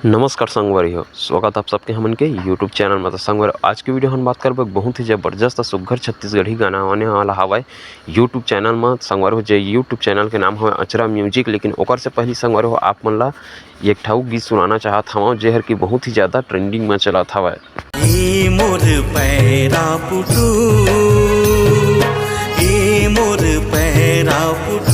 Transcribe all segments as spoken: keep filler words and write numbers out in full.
नमस्कार संगवारी हो, स्वागत आप सबके हमन के YouTube चैनल में। तो संगवारी, आज के वीडियो हम बात करबो एक बहुत ही जबरदस्त सुग्घर छत्तीसगढ़ी गाना आने वाला हवय YouTube चैनल में। संगवारी हो, जे YouTube चैनल के नाम हवय अचरा म्यूजिक। लेकिन ओकर से पहली संगवारी हो, आप मन ला एक ठा गीत सुनाना चाहत हवं, जेहर की बहुत ही ज्यादा ट्रेंडिंग में चलत हवय। ए मोर पैरा पुटू, ए मोर पैरा पुटू।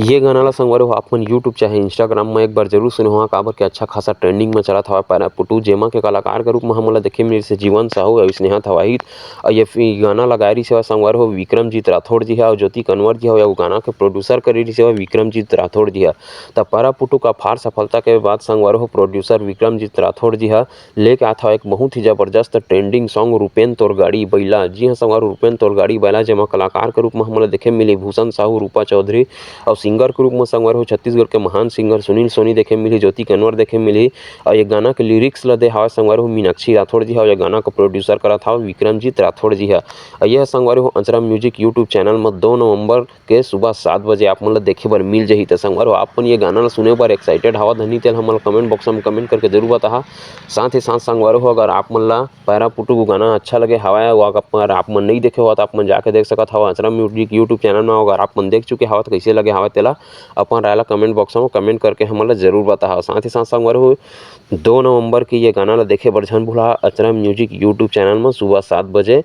ये गाना ला संगवारी हो, आप मन YouTube चाहे Instagram में एक बार जरूर सुने होहा, काबर के अच्छा खासा ट्रेंडिंग में चलत हवय पैरा पुटू, जेमा के कलाकार के रूप में हमन ला देखे मिल से जीवन साहू अउ स्नेहा थवाहित। अउ ये फि-, गाना ला गाए रिहिस हवय संगवारी हो विक्रमजीत राठौड़ जी हा अउ ज्योति कनवर जी हा। अउ गाना के प्रोड्यूसर करे रिहिस हवय विक्रमजीत राठौड़ जी हा। त पैरा पुटू का अपार सफलता के बाद संगवारी हो प्रोड्यूसर विक्रमजीत राठौड़ जी हा लेके आत हवय एक बहुत ही जबरदस्त ट्रेंडिंग सॉन्ग रूपेन तोर गाड़ी बैला। जी हाँ संगवारी हो, रूपेन तोर गाड़ी बैला, जेमा कलाकार के रूप में हमन ला देखे मिली भूषण साहू, रूपा चौधरी, अउ सिंगर के रूप में संगवारी हो छत्तीसगढ़ के महान सिंगर सुनील सोनी देखे मिली, ज्योति कनवर देखे मिली। अउ ये गाना के लिरिक्स ला दे हवय संगवारी हो मीनाक्षी राठौड़ जी हा। ये गाना के प्रोड्यूसर करत हवय विक्रमजीत राठौड़ जी हा। अउ ये संगवारी हो अचरा म्यूजिक YouTube चैनल में दो नवंबर के सुबह सात बजे आप मन ला देखे बर मिल जही। त संगवारी हो, आप मन ये गाना ला सुने बर एक्साइटेड हवा धनी तेल हमन ला कमेंट बॉक्स में कमेंट करके जरूर बताहा। साथ ही साथ संगवारी हो, अगर आप मन ला पैरा पुटू को गाना अच्छा लगे हवय, अगर आप मन नहीं देखे हो तो आप मन जाके देख सकत हवा अचरा म्यूजिक YouTube चैनल में। अगर आप मन देख चुके हवा तो कैसे लगे हवय तेला अपन राय ला कमेंट बॉक्स में कमेंट करके हमन ला जरूर बताहा। साथ ही साथ संगवारी हो, दो नवंबर के ये गाना ला देखे बर झन भूला अचरा म्यूजिक YouTube चैनल में सुबह सात बजे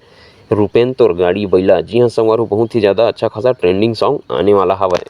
रूपेन तोर गाड़ी बैला। जी हाँ संगवारी हो, बहुत ही ज्यादा अच्छा खासा ट्रेंडिंग सॉन्ग आने वाला हवय।